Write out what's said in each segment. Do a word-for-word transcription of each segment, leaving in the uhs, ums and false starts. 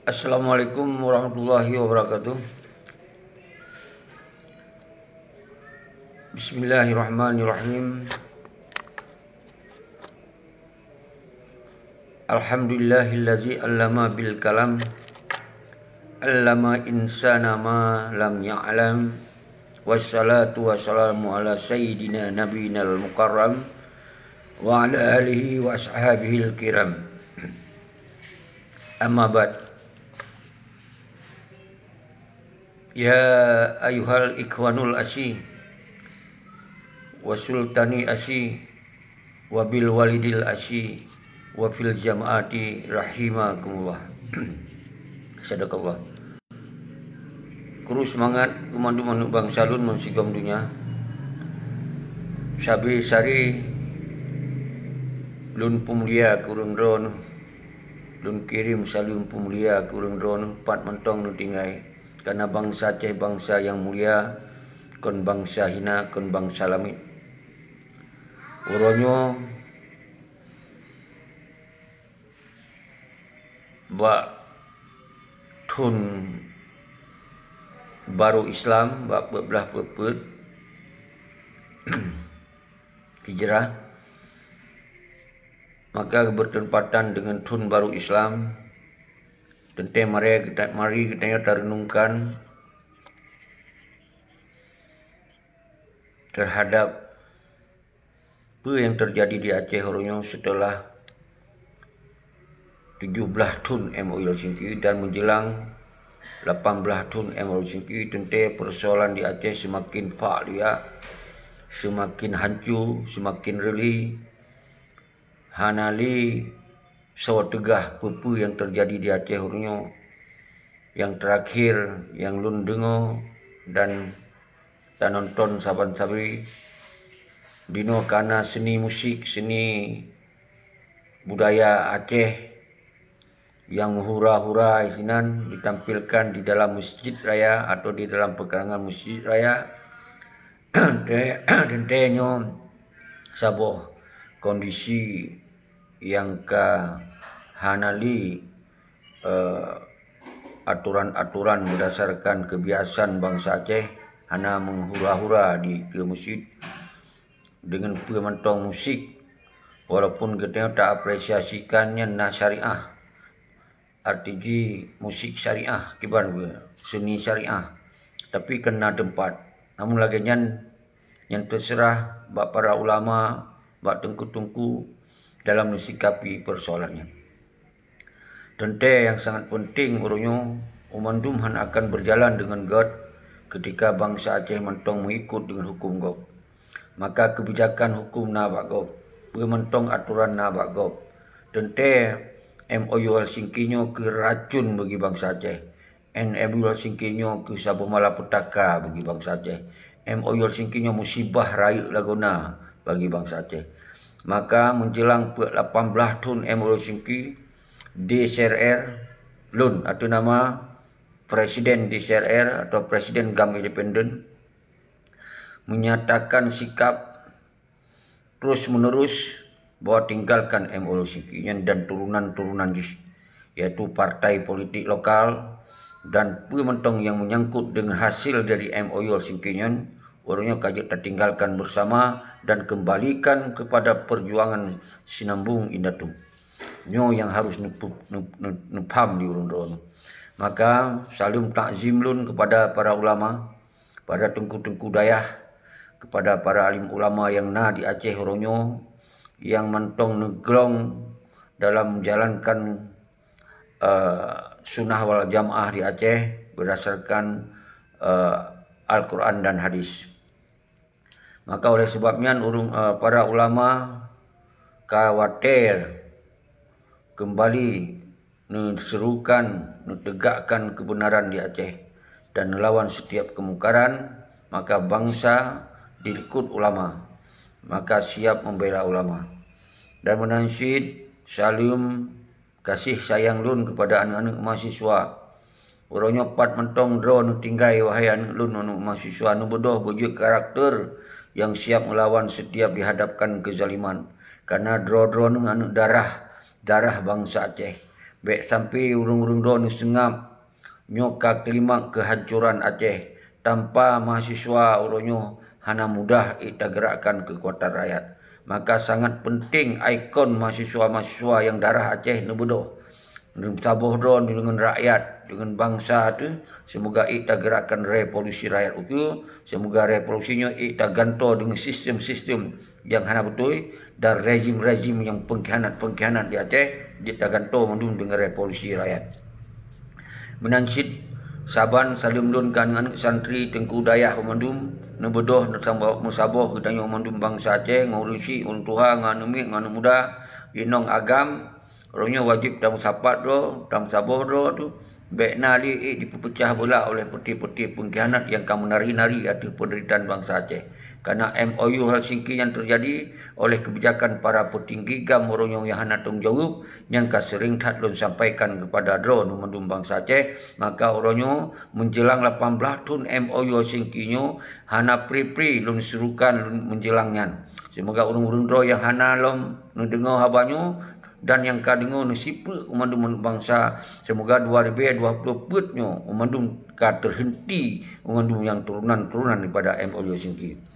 Assalamualaikum warahmatullahi wabarakatuh. Bismillahirrahmanirrahim. Alhamdulillahillazi allama bil kalam, allama insana ma lam ya'lam. Wassalatu wassalamu ala sayyidina nabiyinal mukarram wa ala alihi wa ashabihil kiram. Amma ba'd. Ya ayuhal ikhwanul asi wa sultani asi wa bil walidil asi wa fil jamaati rahimakumullah. Sadaqallah. Kru seumangat keu mandum aneuk bansa lôn meusigom donya. Sabe sari lôn peumulia keu ureuëng droeneuh. Lôn kirém saleuem peumulia keu ureuëng droeneuh pat mantong neutinggai. Karena bansa Aceh bansa nyang mulia, kon bansa hina, kon bansa lamiet. Uroe nyoe bak thon barô Islam, bak peuet blaih peuet peuet Hijrah, maka bertepatan dengan thon barô Islam, teuntée mari geuta-, mari geutanyoe tareunungkan terhadap peue nyang teujadi di Aceh uroe nyoe seuteulah tujoh blaih thon M O U Helsinki dan menjelang lapan blaih thon M O U Helsinki, teuntée peusoalan di Aceh seumaken fak liak, seumaken hanco, seumaken reuli. Hana lé soe teugah peue-peue nyang teujadi di Aceh uroe nyoe. Nyang teurakhir nyang lôn deungoe dan tanonton saban sabe, dinoe kana seni musik, seni budaya Aceh nyang hura-hura sinan ditampilkan di dalam masjid raya atau di dalam pekarangan masjid raya. Teuntée nyoe saboh kondisi nyang ka hana lé, eh, aturan-aturan berdasarkan kebiasaan bansa Aceh, hana meuhura-hura di keue masjid dengan peue mantong musik, walaupun geutanyoe taapresiasikan nyan na syariah. Arti jih musik syariah, kiban seni syariah, tapi keu na teumpat. Namun lagée nyan, nyan teuseurah bak para ulama, bak teungku-teungku dalam meusikapi peusoalan nyan. Teuntée nyang sangat peunteng uroe nyoe, mandum hana akan beujalan deungon gét keutika bansa Aceh mantong meuikot deungon huköm gob. Maka keubijakan huköm na bak gob, peue mantong aturan na bak gob. Teuntée M O U Helsinki nyoe keu racun bagi bansa Aceh. M O U Helsinki nyoe keu saboh malapetaka bagi bansa Aceh. M O U Helsinki nyoe musibah rayeuk lagoena bagi bansa Aceh. Maka menjelang peuet lapan blaih thon M O U Helsinki, D C R R lôn atau nama Presiden D C R R atau Presiden GAM Independen menyatakan sikap terus-menerus bahwa tinggalkan M O U Helsinki nyan dan turunan-turunan jih, yaitu partai politik lokal dan peue mantong nyang menyangkut dengan hasil dari M O U Helsinki nyan, uroe nyoe ka jeuet tatinggalkan bersama dan kembalikan kepada perjuangan sinambung indatu. Nyoe nyang harus neupu-, neu-, neu-, neupham di ureuëng droeneuh. Maka saleuem takzim lôn kepada para ulama, pada teungku-teungku dayah, kepada para alim ulama nyang na di Aceh uroe nyoe, nyang mantong neuglong dalam menjalankan, eh, sunnah wal jamaah di Aceh berdasarkan, eh, Al-Quran dan hadis. Maka oleh sebab nyan ureuëng, eh, para ulama ka watée kembali neuserukan, neutegakkan kebenaran di Aceh dan neulawan setiap kemungkaran, maka bansa dilikot ulama, maka siap membela ulama. Dan meunan cit saleuem kasih sayang lôn kepada aneuëk-aneuëk mahasiswa. Uroe nyoe pat mantong droe neutinggai, wahai aneuëk lôn, aneuëk mahasiswa, neubeudôh beujeuet karakter nyang siap meulawan setiap dihadapkan keuzaliman. Karena droe-droe neuh aneuëk darah, darah bansa Aceh. Bék sampai ureuëng-ureuëng droe neuseungab nyoe ka klimak keuhancoran Aceh. Tanpa mahasiswa uroe nyoe hana mudah ék tagerakkan keukuatan rakyat. Maka sangat penting ikon mahasiswa-mahasiswa nyang darah Aceh neubeudôh, neusaboh droe deungon rakyat, deungon bansa teuh, seumoga ék tagerakkan revolusi rakyat ukeue, seumoga revolusi nyoe ék tagantoe deungon sistem-sistem nyang hana beutôi dan rezim-rezim nyang pengkhianat-pengkhianat di Aceh, jeuet tagantoe mandum deungon revolusi rakyat. Meunan cit saban saleuem lôn keu aneuëk-aneuëk santri Teungku Dayah mandum, neubeudôh neusaboh, meusaboh geutanyoe mandum bansa Aceh, ngon ureuëng syik, ureuëng tuha, ngon aneuëk miet, ngon aneuëk muda, inong agam, uroe nyoe wajéb tameusapat droe, tameusaboh droe teuh. Bék na lé ék jipeupeucah beulah oleh peuté-peuté pengkhianat nyang ka meunari-nari ateueh peundeuritaan bansa Aceh. Kareuna M O U Helsinki nyang teujadi oleh keubijakan para peutinggi GAM uroe nyoe nyang hana tanggông jaweueb, nyan ka seuring that lôn sampaikan keupada droeneuh mandum bansa Aceh. Maka uroe nyoe meunjeulang lapan blaih thon M O U Helsinki nyoe hana pri-pri lôn seurukan lôn meunjeulang nyan. Seumoga ureuëng-ureuëng droe nyang hana lom neudeungoe haba nyoe dan nyang ka deungoe neusipeuek u mandum bansa. Seumoga dua ribée dua ploh peuet nyoe u mandum ka teuheunti u mandum nyang turonan-turonan daripada M O U Helsinki.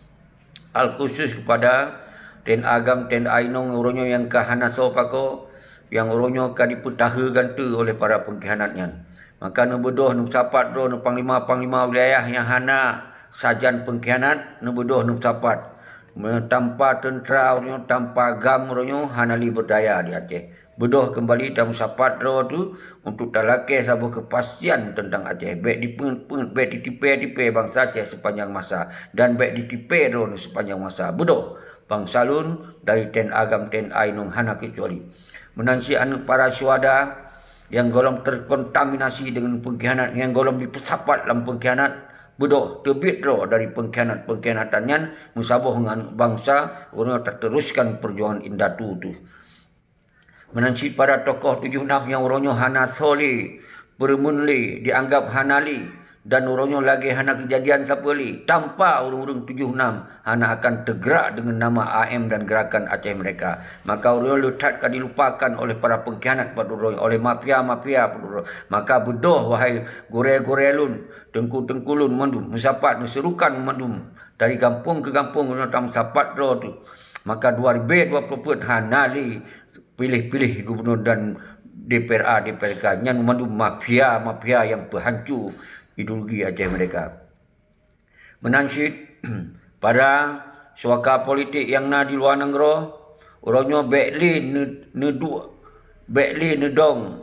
Al khusus keupada T N A GAM, T N A inong uroe nyoe nyang ka hana soe pakoe, nyang uroe nyoe ka dipeutahe ganteue oleh para pengkhianat nyan. Maka neubeudôh neusapat droe neupanglima-panglima wilayah nyang hana sajan pengkhianat, neubeudôh neusapat. Tanpa teuntra uroe nyoe, tanpa GAM uroe nyoe hana lé beudaya di Aceh. Beudôh keumbali tameusapat droe teuh untuk talakée saboh keupastian teuntang Aceh. Bék dipeuet-peuet, bék ditipée-tipée bansa Aceh seupanjang masa dan bék ditipée droeneuh seupanjang masa. Beudôh, bansa lôn dari T N A GAM, T N A inong hana keucuali. Meunan cit aneuëk para syuhada nyang gohlom terkontaminasi deungon pengkhianat, nyang gohlom dipeusapat lam pengkhianat, beudôh teubiet droe dari pengkhianat-pengkhianatan nyan, meusaboh ngon bansa, uroe nyoe tateruskan peujuangan indatu teuh. Meunan cit para tokoh tujoh nam nyang uroe nyoe hana soe lé, peureumeun lé, dianggap hana lé, dan uroe nyoe lagée hana keujadian sapeue lé, tanpa ureuëng-ureuëng tujoh nam hana akan teugrak deungon nama A M dan Gerakan Aceh Merdeka. Maka uroe nyoe le that ka dilupakan oleh para pengkhianat bak uroe nyoe, oleh mafia-mafia bak uroe nyoe. Maka beudôh, wahai gurée-gurée lôn, teungku-teungku lôn mandum, meusapat, neuseurukan mandum, dari gampông keu gampông uroe nyoe tameusapat droe teuh. Maka dua ribée dua ploh peuet hana lé piléh-piléh gubunur dan D P R A, D P R K, nyan mandum mafia-mafia nyang peuhanco ideologi Aceh Merdeka. Meunan cit, para suaka politik nyang na di luwa nanggroe, uroe nyoe bék lé neu-, neuduek, bék lé neudong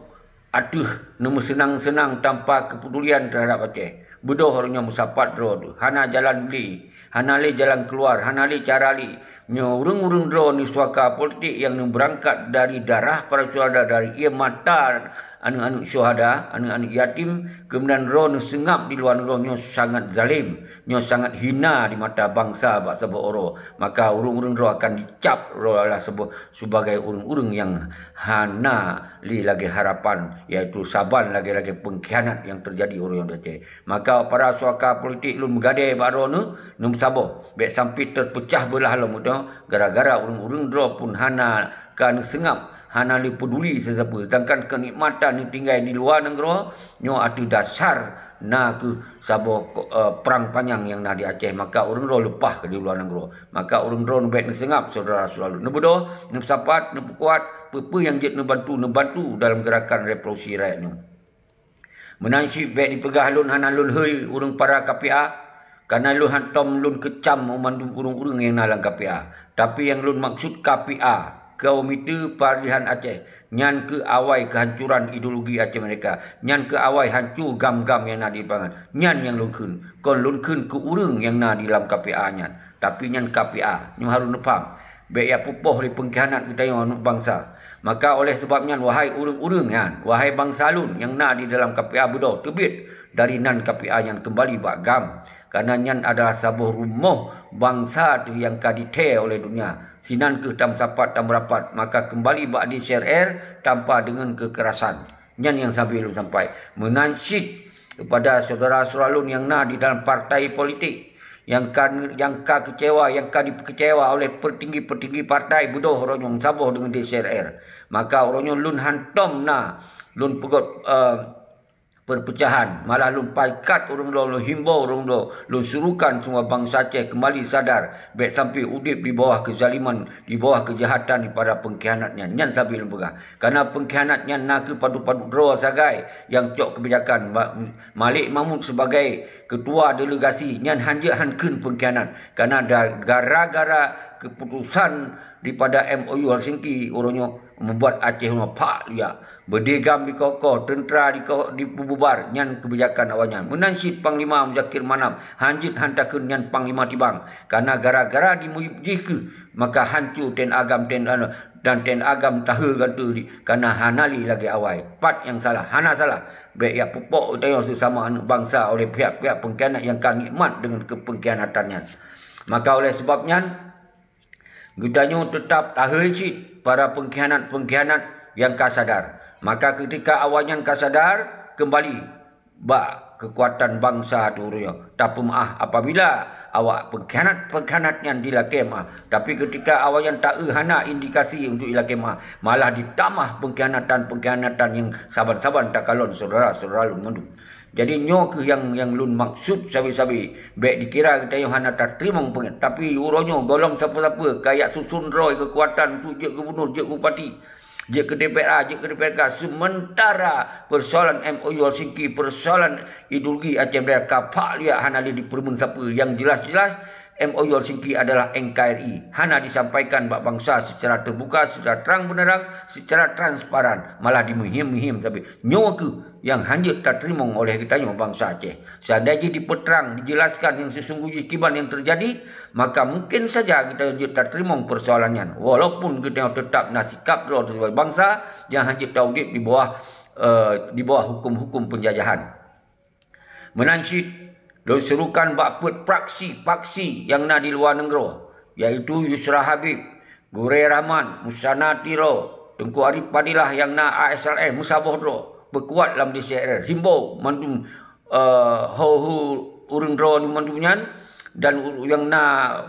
ateueh neumeuseunang-seunang tanpa keupedulian teuhadab Aceh. Beudôh uroe nyoe meusapat droe teuh, hana jalan lé, hana lé jalan keuluwa, hana lé cara lé. Nyoe ureuëng-ureuëng droeneuh suaka politik nyang neubeurangkat dari darah para syuhada, dari ié mata aneuëk-aneuëk syuhada, aneuëk-aneuëk yatim, keumudian droeneuh seungab di luwa nanggroe nyoe sangat zalim, nyoe sangat hina di mata bansa bak saboh uroe. Maka ureuëng-ureuëng droe akan dicap droe adalah saboh, sibagai ureuëng-ureuëng nyang hana lé lagée harapan, yaitu saban lagée-lagée pengkhianat nyang teujadi uroe nyoe di Aceh. Maka para suaka politik lôn meugadée bak droeneuh, neumeusaboh, bék sampai teupeucah beulah lom uroe nyoe gara-gara ureuëng-ureuëng droe pun hana ka neuseungab, hana lé peuduli sisapeue, seudangkan keunikmatan neutinggai di luwa nanggroe nyoe ateueh dasar na kheueh saboh ko-, eh, prang panyang nyang na di Aceh, maka ureuëng droe leupah keu di luwa nanggroe. Maka ureuëng droe neubék neuseungab, syedara-syedara lôn. Neubeudôh, neupeusapat, neupeukuat, peue-peue nyang jeuet neubantu, neubantu dalam geurakan revolusi rakyat nyoe. Meunan cit bék jipeugah lôn hana lôn hôi ureuëng para K P A, kareuna lôn hantom lôn keucam u mandum ureuëng-ureuëng nyang na lam K P A. Tapi nyang lôn maksud K P A, Komite Peralihan Aceh, nyan kheueh awai keuhancoran ideologi Aceh Merdeka, nyan kheueh awai hanco GAM-GAM nyang na di lapangan. Nyan nyang lôn kheun, kon lôn kheun keu ureuëng nyang na di lam K P A nyan. Tapi nyan K P A, nyoe harôh neupaham. Bék ya pupoh lé pengkhianat geutanyoe aneuëk bansa. Maka oleh sabab nyan, wahai ureuëng-ureuëng nyan, wahai bansa lôn nyang na di dalam K P A, beudôh teubiet dari nan K P A nyan keumbali bak GAM. Kareuna nyan adalah saboh rumoh bansa teuh nyang ka dithée oleh donya. Sinan kheueh tameusapat tameurapat, maka keumbali bak D C R R tanpa deungon keukerasan. Nyan nyang sabe lôn sampai. Meunan cit keupada syedara-syedara lôn nyang na di dalam partai politik, nyang ka, nyang ka keucewa, nyang ka jipeukeucewa oleh peutinggi-peutinggi partai, beudôh uroe nyoe saboh deungon D C R R. Maka uroe nyoe lôn hantom na lôn peugét, eh, perpecahan, malah lôn pakat ureuëng droe, lôn himbau ureuëng droe, lôn surukan semua bansa Aceh kembali sadar, bék sampai udeb di bawah kezaliman, di bawah kejahatan daripada pengkhianat nyan. Nyan sabe lôn peugah. Karena pengkhianat nyan na kheueh padub-padub droe sagai nyang cok kebijakan. Ma-, Malik Mahmud sebagai ketua delegasi nyan hanjeuet han kheun pengkhianat. Karena da-, gara-gara keputusan daripada M O U Helsinki uroe nyoe membuat Aceh nyoe phak liak. Beudegam dikoh-koh, teuntera dikoh-, dipeububar, nyan keubijakan awaknyan. Meunan cit Panglima Muzakir Manaf, hanjeuet han takheun nyan Panglima Tibang. Karena gara-gara dimiyueb jih kheueh, maka hanco TNI agam, TNI, dan TNI agam tahe gantoe di, karena hana lé lagée awai. Pat nyang salah? Hana salah. Bék jak pupok geutanyoe sesama aneuk bansa oleh pihak-pihak pengkhianat nyang ka nikmat dengan kepengkhianatan nyan. Maka oleh sebab nyan, geutanyoe teutab tahe cit para pengkhianat-pengkhianat nyang ka sadar. Maka keutika awaknyan ka sadar, keumbali bak keukuatan bansa teuh uroe nyoe. Tapeumaáh apabila awak pengkhianat-pengkhianat nyan dilakée meuáh. Tapi keutika awaknyan taeu hana indikasi untuk ilakée meuáh, malah ditamah pengkhianatan-pengkhianatan nyang saban-saban takalon syedara-syedara lôn mandum. Jadi nyoe kheueh nyang, nyang lôn maksud sabe-sabe. Bék dikira geutanyoe hana tateurimong peunget. Tapi uroe nyoe gohlom sapeue-sapeue ka jak susun droe keukuatan untuk jeuet gubunur, jeuet bupati, jeuet keu D P R A, jeuet keu D P R K. Sementara persoalan M O U Helsinki, persoalan ideologi Aceh Merdeka ka phak liak hana lé dipeureumeun sapeue. Nyang jeulaih-jeulaih M O U Helsinki adalah N K R I. Hana disampaikan bak bansa secara terbuka, secara terang benderang, secara transparan. Malah dimeuhiem-meuhiem sabe. Nyoe kheueh nyang hanjeuet tateurimong oleh geutanyoe bansa Aceh. Seandai jih dipeutrang, dijelaskan nyang sesungguh jih kiban nyang teujadi, maka mungken saja geutanyoe jeuet tateurimong persoalan nyan, walaupun geutanyoe teutab na sikab droe sibagoe bansa nyang hanjeuet taudeb di bawah, eh, di bawah huköm-huköm peunjajahan. Meunan cit, lôn seurukan bak peuet fraksi-fraksi nyang na di luwa nanggroe, yaitu Yusra Habib, Gurée Rahman, Musana Tiro, Teungku Arif Fadilah nyang na A S L M meusaboh droe, peukuat lam D C R R. Himbau mandum, eh, ho-ho ureuëng droe mandum nyan dan u-, nyang na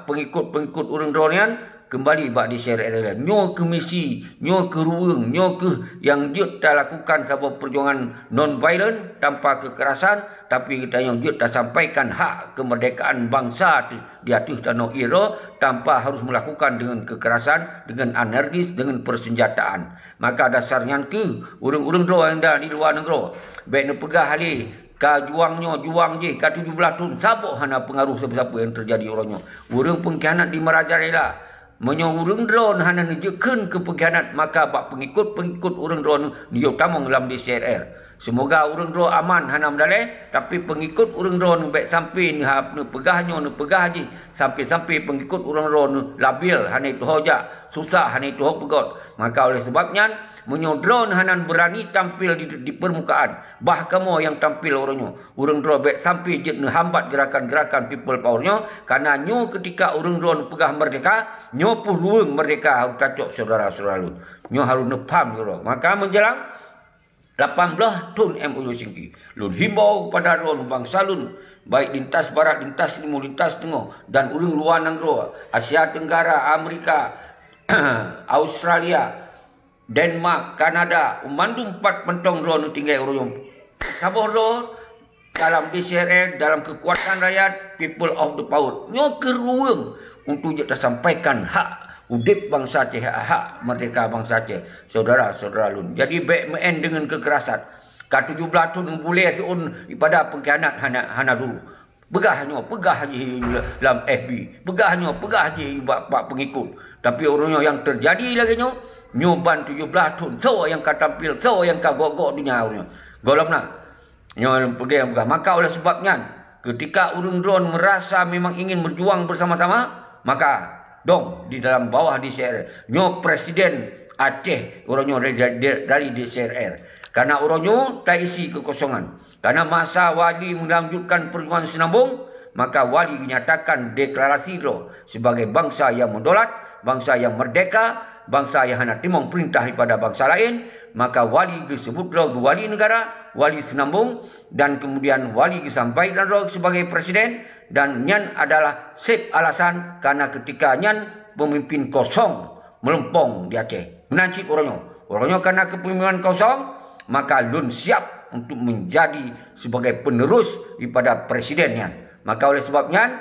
peungikot-peungikot ureuëng droe nyan keumbali bak D C R R. Nyoe kheueh misi, nyoe kheueh ruweueng, nyoe kheueh nyang jeuet talakukan saboh peujuangan non violent tanpa kekerasan, tapi geutanyoe jeuet tasampaikan hak keumeurdekaan bansa teuh di ateueh tanoh Iroe tanpa harus melakukan dengan kekerasan, dengan anarkis, dengan persenjataan. Maka dasar nyan kheueh ureuëng-ureuëng droe nyang na di luwa nanggroe, bék neupeugah lé ka juang nyoe, juang jih, ka tujoh blaih thon, saboh hana peungaroh sapeue-sapeue nyang teujadi uroe nyoe. Ureuëng peungkhianat di merajalela. Meunyoe ureuëng droe hana neujeuet kheun keu peungkhianat, maka bak peungikot-peungikot ureuëng droe neuyue tamong lam D C R R. Seumoga ureuëng droe aman hana meudaleh, tapi peungikot ureuëng droe bék sampai neuhab neupeugah nyoe neupeugah jih, sampai-sampai peungikot ureuëng droe labil hana tuho jak, susah hana tuho peugét. Maka oleh sebab nyan, meunyoe droe hana beurani tampil di, di permukaan, bah kamoe nyang tampil uroe nyoe, ureuëng droe bék sampai jeuet neuhambat gerakan-gerakan People Power nyoe, karena nyoe keutika ureuëng droe neupeugah merdeka, nyoe pih ruweueng merdeka harus tacok syedara-syedara lôn. Nyoe harus neupham droe. Maka meujalan lapan blaih thon M O U Helsinki. Lôn himbau kepada droe bansa lôn, baik lintas barat, lintas timur, lintas teungoh, dan ureuëng luwa nanggroe, Asia Tenggara, Amerika, Australia, Denmark, Kanada, u mandum pat mantong droe neutinggai uroe nyoe. Saboh droe dalam D C R R, dalam keukuatan rakyat, People of the Power. Nyoe kheueh ruweueng untuk jeuet tasampaikan hak udeb bansa Aceh, hak, hak merdeka bansa Aceh, syedara-syedara lôn. Jadi bék meu'en deungon keukerasan. Ka tujoh blaih thon bulée siôn ipada peungkhianat hana, hana dulu. Peugah nyoe, peugah jih lam F B. Peugah nyoe, peugah jih bak, bak peungikot. Tapi uroe nyoe nyang teujadi lagée nyoe, nyoe ban tujoh blaih thon, soe nyang ka tampil, soe nyang ka gok-gok donya uroe nyoe. Gohlom na. Nyoe peugah, maka oleh sebab nyan, keutika ureuëng droe meurasa memang ingin berjuang bersama-sama, maka dong di dalam bawah D C R. Nyoe presiden Aceh uroe nyoe dari, dari, dari D C R R. Karena uroe nyoe taisi keukosongan. Karena masa Wali melanjutkan perjuangan Seunambong, maka Wali nyatakan deklarasi droe sebagai bansa nyang meudolat, bansa nyang merdeka, bansa nyang hana teurimong peurintah daripada bansa laén, maka Wali geuseubut droe geuwali neugara, Wali Seunambong, dan kemudian Wali geusampaikan droe sebagai presiden, dan nyan adalah seb alasan karena keutika nyan peumimpin kosong meuleumpong di Aceh. Meunan cit uroe nyoe. Uroe nyoe kana keupeumimpinan kosong, maka lôn siap untuk menjadi sebagai penerus daripada presiden nyan. Maka oleh sebab nyan,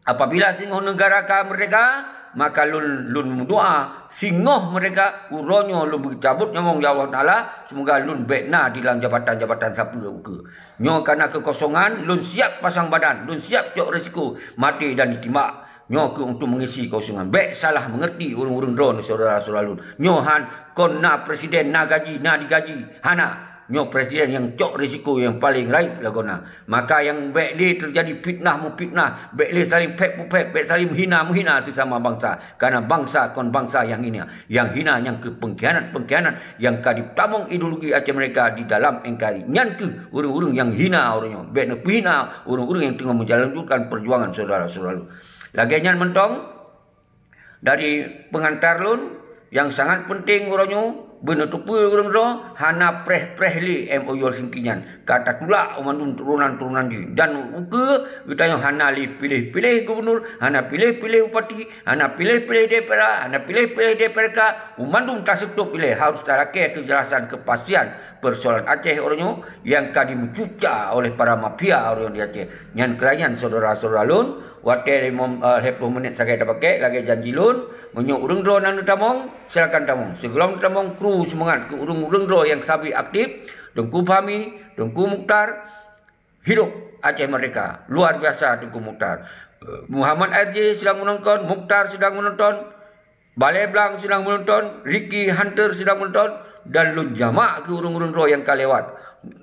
apabila singoh negara ka merdeka, maka lôn, lôn meudoa singoh merdeka, uroe nyoe lôn beucabut nyawöng, ya Allah Taala, semoga lôn bék na di dalam jabatan-jabatan sapeue ukeue. Nyoe kana keukosongan, lôn siap pasang badan, lôn siap cok risiko maté dan ditimbak. Nyoe keuh untuk mengisi kekosongan. Bék salah mengerti ureuëng-ureuëng droeneuh, syedara-syedara lôn. Nyoe han kon na presiden, na gaji, na digaji. Hana. Nyoe presiden nyang cok risiko nyang paleng rayeuk lagoena. Maka nyang bék lé teujadi fitnah meufitnah, bék lé saling pék-peupék, bék saling hina meuhina sesama bansa. Karena bansa kon bansa nyang hina. Nyang hina nyang keuh pengkhianat-pengkhianat nyang ka ditamong ideologi Aceh Merdeka di dalam N K R I. Nyan keuh ureuëng-ureuëng nyang hina uroe nyoe. Bék neupeuhina ureuëng-ureuëng nyang teungoh menjalankan perjuangan syedara-syedara lôn. Lagée nyan mantong, dari pengantar lôn, nyang sangat penting uroe nyoe, beuneuteupeu ureuëng droe, hana preh-preh lé M O U Helsinki nyan. Ka tatulak u mandum turonan-turonan jih. Dan ukeue geutanyoe hana lé piléh-piléh gubunur, hana piléh-piléh bupati, hana piléh-piléh D P R A, hana piléh-piléh D P R K, u mandum taseutôb ilée harôh talakée keujelasan keupastian persoalan Aceh uroe nyoe nyang ka dimeucuca oleh para mafia uroe nyoe di Aceh. Nyan keulayan syedara-syedara lôn, watée limong, eh, lhée ploh menit sagai tapakék lagée janji lôn, meunyoe ureuëng droe na neutamong, silakan tamong. Sigohlom neutamong, kru seumangat keu ureuëng-ureuëng droe nyang sabe aktif, Teungku Fahmi, Teungku Mukhtar, hidup Aceh Merdeka. Luar biasa Teungku Mukhtar. Muhammad R J sedang menonton, Mukhtar sedang menonton, Balai Blang sedang menonton, Ricky Hunter sedang menonton, dan lôn jamak keu ureuëng-ureuëng droe nyang ka lewat.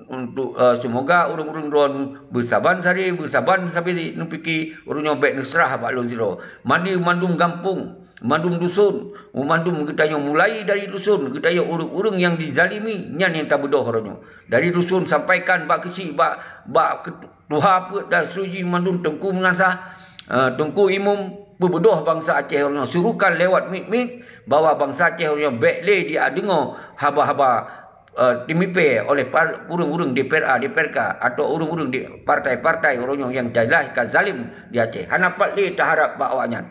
Untuk, eh, semoga ureuëng-ureuëng droe beusaban sari, beusaban sabe neupike, ureuëng nyoe bék neuseurah bak lôn sidroe. Mandi mandum gampông, mandum dusun, mandum geutanyoe mulai dari dusun, geutanyoe ureuëng-ureuëng nyang dizalimi, nyan nyang tabeudoh uroe nyoe. Dari dusun sampaikan bak keuchik, bak, bak keu-, tuha peuet dan seuluruh jih mandum Teungku Meunasah, eh, Teungku Imum, peubeudoh bansa Aceh uroe nyoe, suruhkan lewat mit-mit bahwa bansa Aceh uroe nyoe bék lé jideungoe haba-haba, eh, teumipée oleh par-, ureuëng-ureuëng D P R A, D P R K atau ureuëng-ureuëng di partai-partai uroe nyoe nyang jeulaih ka zalim di Aceh. Hana pat lé taharab bak awaknyan.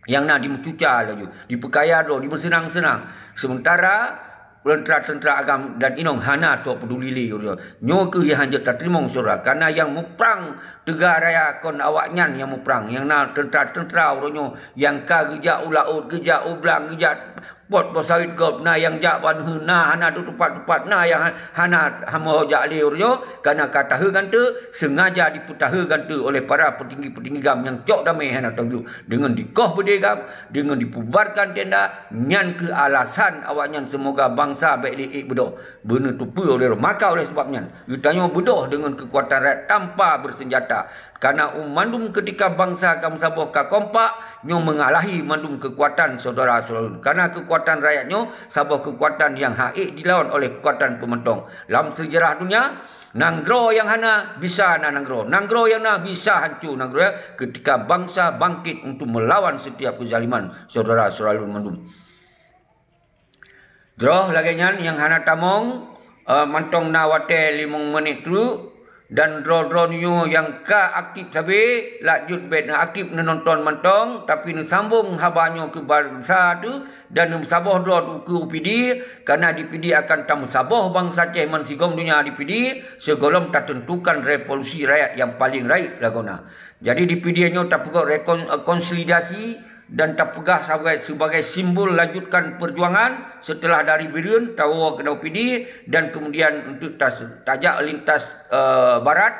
Nyang na dimeucuca laju, dipeukaya droe, dimeuseunang-seunang. Sementara teuntra-teuntra agam dan inong hana soe peuduli lé uroe nyoe. Nyoe keuh nyang hanjeuet tateurimong syedara, karena nyang muprang teuga raya kon awaknyan nyang muprang. Nyang na teuntra-teuntra uroe nyoe nyang ka geujak u laôt, geujak u blang, geujak pot boh sawit gob, na nyang jak ban heu, na hana tupat-tupat, na nyang ha-, hana hamoe jak lé uroe nyoe, karena ka tahe gante, sengaja dipeutahe gante oleh para peutinggi-peutinggi gam nyang cok damé hana teuju. Deungon dikoh beudé gam, deungon dipubarkan tenda, nyan keuh alasan awaknyan seumoga bansa bék lé ék beudoh, beuneuteupeu oleh roh. Maka oleh sebab nyan, geutanyoe beudoh deungon keukuatan rakyat tanpa beuseunjata. Karena u mandum keutika bansa ka meusaboh ka kompak, nyoe meungalahi mandum keukuatan syedara-syedara lôn. Karena keukuatan rakyat nyoe saboh keukuatan nyang han ék dilawan oleh keukuatan peumantong. Lam seujarah dunia, nanggroe nyang hana bisa na nanggroe, nanggroe nyang na bisa hanco nanggroe, keutika bansa bangkét untuk meulawan setiap keuzaliman syedara-syedara lôn mandum. Droe lagée nyan nyang hana tamong, eh, mantong na watée limong menit treuk, dan droe-droe nyoe nyang ka aktif sabe, lanjut bék na aktif neunonton mantong, tapi neusambong haba nyoe keu bansa teuh, dan neumeusaboh droe keu u P D, karena di P D akan tameusaboh bansa Aceh ban sigom donya di P D, sigohlom tateuntukan revolusi rakyat nyang paleng rayeuk lagoena. Jadi di P D nyoe tapeugah rekon-, konsolidasi dan tapeugah sabagai, sebagai simbol lanjutkan perjuangan setelah dari Bireuen tawoe keunoe P D dan kemudian untuk tas-, tajak lintas, eh, barat,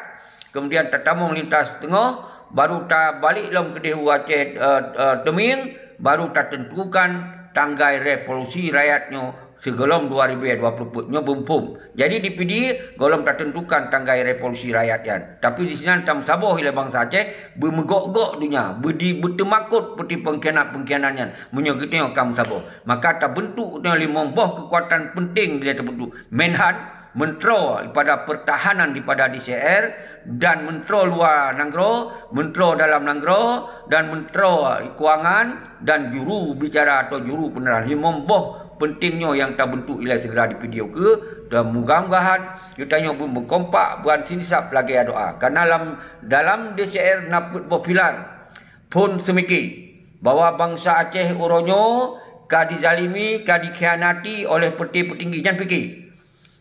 kemudian tatamong lintas teungoh, baru tabalek lom keudeh u Aceh, eh, eh, Teumieng, baru tateuntukan tanggai revolusi rakyat nyoe sigohlom dua ribu dua puluh empat nyoe beuphom. Jadi di P D gohlom tateuntukan tanggai revolusi rakyat nyan. Tapi di sinan tameusaboh ilée bansa Aceh, beumeugok-gok donya, beudi-, beuteumakot peuti pengkhianat-pengkhianat nyan. Meunyoe geutanyoe ka meusaboh, maka tabeuntuk geutanyoe limong boh keukuatan penting dilée tabeuntuk. Menhan, menteri pada pertahanan daripada D C R, dan menteri luwa nanggroe, menteri dalam nanggroe, dan menteri keuangan, dan juru bicara atau juru penerang. Limong boh penting nyoe nyang tabeuntuk ilée segera di P D keuh, dan mudah-mudahan geutanyoe beu-, beukompak ban sinisab lagée doa. Karena lam, dalam D C R na peuet boh pilar phon seumiki bahwa bansa Aceh uroe nyoe ka dizalimi, ka dikhianati oleh peutinggi-peutinggi, nyan pike.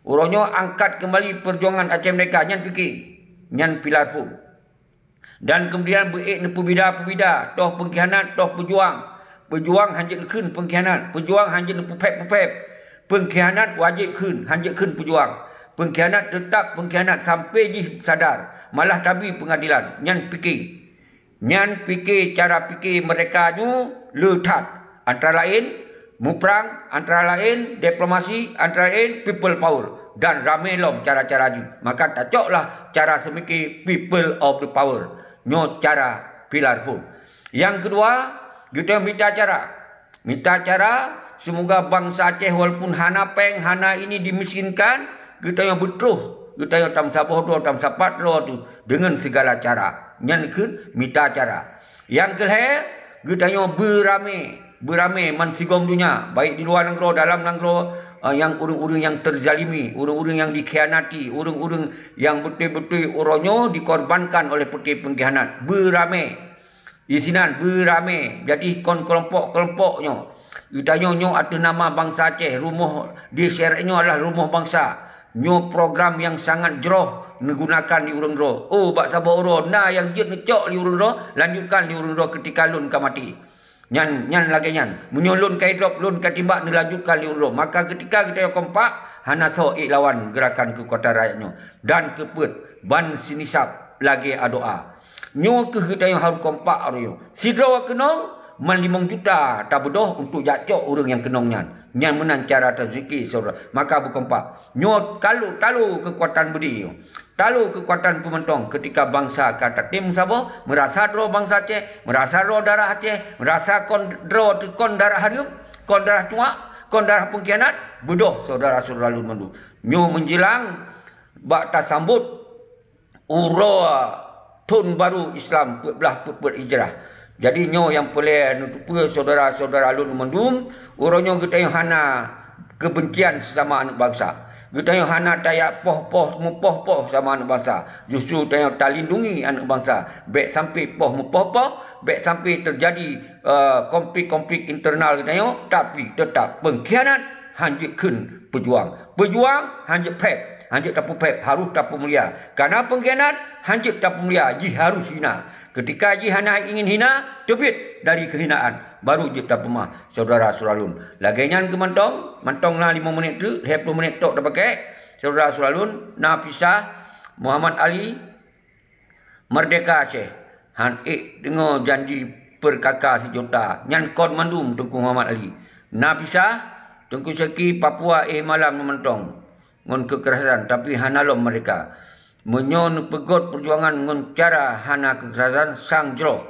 Uroe nyoe angkat keumbali peujuangan Aceh Merdeka, nyan pike. Nyan pilar phon. Dan keumudian beu-ék neupeubida-peubida, toh peungkhianat, toh peujuang. Peujuang hanjeuet neukheun peungkhianat, peujuang hanjeuet neupeuphép-peuphép. Peungkhianat wajéb kheun, hanjeuet kheun peujuang. Peungkhianat teutab peungkhianat sampai jih sadar, malah tabi peungadilan. Nyan pike. Nyan pike cara pike meureka nyoe le that. Antara laén muprang, antara laén diplomasi, antara laén people power. Dan ramé lom cara-cara jih. Maka tacoklah cara seumike people of the power. Nyoe cara pilar phon. Nyang keudua, geutanyoe mita cara. Mita cara, seumoga bansa Aceh walaupun hana péng, hana ini dimiskinkan, geutanyoe beutroh, geutanyoe tameusaboh droe, tameusapat droe tu deungon sigala cara. Nyan kheun mita cara. Nyang keulhée, geutanyoe beuramé, beuramé man sigom donya, baik di luwa nanggroe, dalam nanggroe, eh, nyang ureuëng-ureuëng nyang teuzalimi, ureuëng-ureuëng nyang dikhianati, ureuëng-ureuëng nyang beutôi-beutôi uroe nyoe dikorbankan oleh peuté peungkhianat. Beuramé. Isinan beuramé, jadi kon keulompok-keulompok nyoe. Geutanyoe nyoe ateueh nama bansa Aceh, rumoh di syarikat nyoe adalah rumoh bansa. Nyoe program nyang sangat jroh neugunakan di ureuëng droe. Oh, bak saboh uroe na nyang jeuet neucok di ureuëng droe, lanjutkan di ureuëng droe keutika lôn ka maté. Nyan, nyan lagée nyan. Meunyoe lôn ka idrop, lôn ka timbak neulanjutkan di ureuëng droe. Maka keutika geutanyoe kompak, hana soe ék lawan geurakan keukuatan rakyat nyoe. Dan keupeuet ban sinisab lagée adoa. Nyoe kheueh geutanyoe harôh kompak uroe nyoe. Sidroe keunong, man limong juta tabeudôh untuk jak cok ureuëng nyang keunong nyan. Nyan meunan cara tazkiyah syedara. Maka beukompak. Nyoe talo-talo keukuatan beudé nyoe. Talo keukuatan peumantong keutika bansa ka tatem saboh, meurasa droe bansa Aceh, meurasa droe darah Aceh, meurasa kon droe teu kon darah hareuem, kon darah tuak, kon darah peungkhianat, beudôh syedara-syedara lôn mandum. Nyoe meunjelang bak tasambot uroe thon barô Islam peuet blaih peuet peuet Hijrah. Jadi nyoe nyang peureulée neuteupeue syedara-syedara lôn mandum, uroe nyoe geutanyoe hana keubencian sesama aneuëk bansa. Geutanyoe hana tajak poh-poh meupoh-poh sama aneuëk bansa. Justru tanyoe talindungi aneuëk bansa. Bék sampai poh meupoh-poh, bék sampai teujadi, eh, konflik-konflik internal geutanyoe, tapi teutap peungkhianat hanjeuet kheun peujuang. Peujuang hanjeuet phép, hanjeuet tapeuphép, harôh tapeumulia. Kareuna peungkhianat hanjeuet tapeumulia, jih harôh hina. Keutika jih hana ingin hina, teubiet dari keuhinaan, barô jeuet tapeumah, syedara-syedara lôn. Lagée nyan keuh mantong, mantong na limong menit teuk, lhée ploh menit tok tapakék, syedara-syedara lôn, na pisah Muhammad Ali, Merdeka Aceh, han ék deungoe janji peurkaka sijuta, nyan kon mandum Teungku Muhammad Ali. Na pisah, Teungku Syeki Papua éh malam neumantong ngon keukerasan, tapi hana lom merdeka. Meunyoe neupeugot peujuangan ngon cara hana keukerasan, sang jroh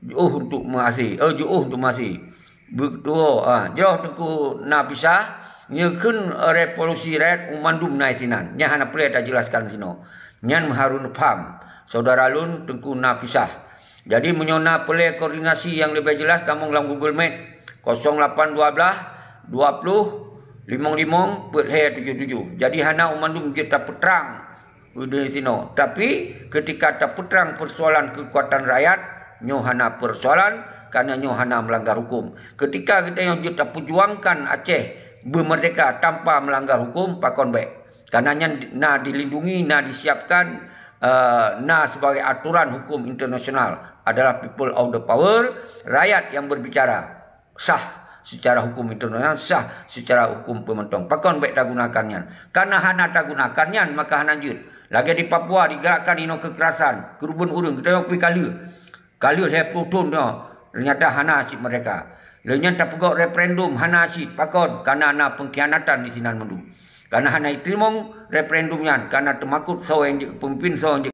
jiôh untuk meuhasé, eh, jiôh untuk meuhasé. Beutôi, ah, jroh Teungku na pisah, nyoe kheun revolusi rakyat u mandum na sinan. Nyan hana peureulée tajeulaskan sinoe. Nyan meuharôh neupham. Syedara lôn Teungku na pisah. Jadi meunyoe na peureulée koordinasi nyang leubeh jeulaih, tamong lam Google Meet, kosong lapan dua belas, dua puluh, limong limong, peuet lhée tujoh tujoh. Jadi hana u mandum jeuet tapeutrang. Udah sinoe. Tapi keutika tapeutrang peusoalan keukuatan rakyat, nyoe hana peusoalan, kareuna nyoe hana meulanggar huköm. Keutika geutanyoe jeuet tapeujuangkan Aceh beumeurdeka tanpa meulanggar huköm, pakon bék. Kareuna nyan na dilindungi, na disiapkan, eh, na sebagai aturan huköm internasional adalah people of the power, rakyat yang berbicara. Sah secara huköm internasional, sah secara huköm peumantong. Pakon bék tagunakan nyan? Kareuna hana tagunakan nyan, maka hana jeuet. Lagée di Papua digerakkan inoe keukerasan, keureubeuen ureuëng, geutanyoe pih ka lheueh. Ka lheueh lhée ploh thon nyoe, teunyata hana cit merdeka. Lheueh nyan tapeugot referendum, hana cit. Pakon? Kareuna na peungkhianatan di sinan mandum. Kareuna hana jiteurimong referendum nyan, kareuna teumakot soe nyang jeuet peumimpin, soe nyang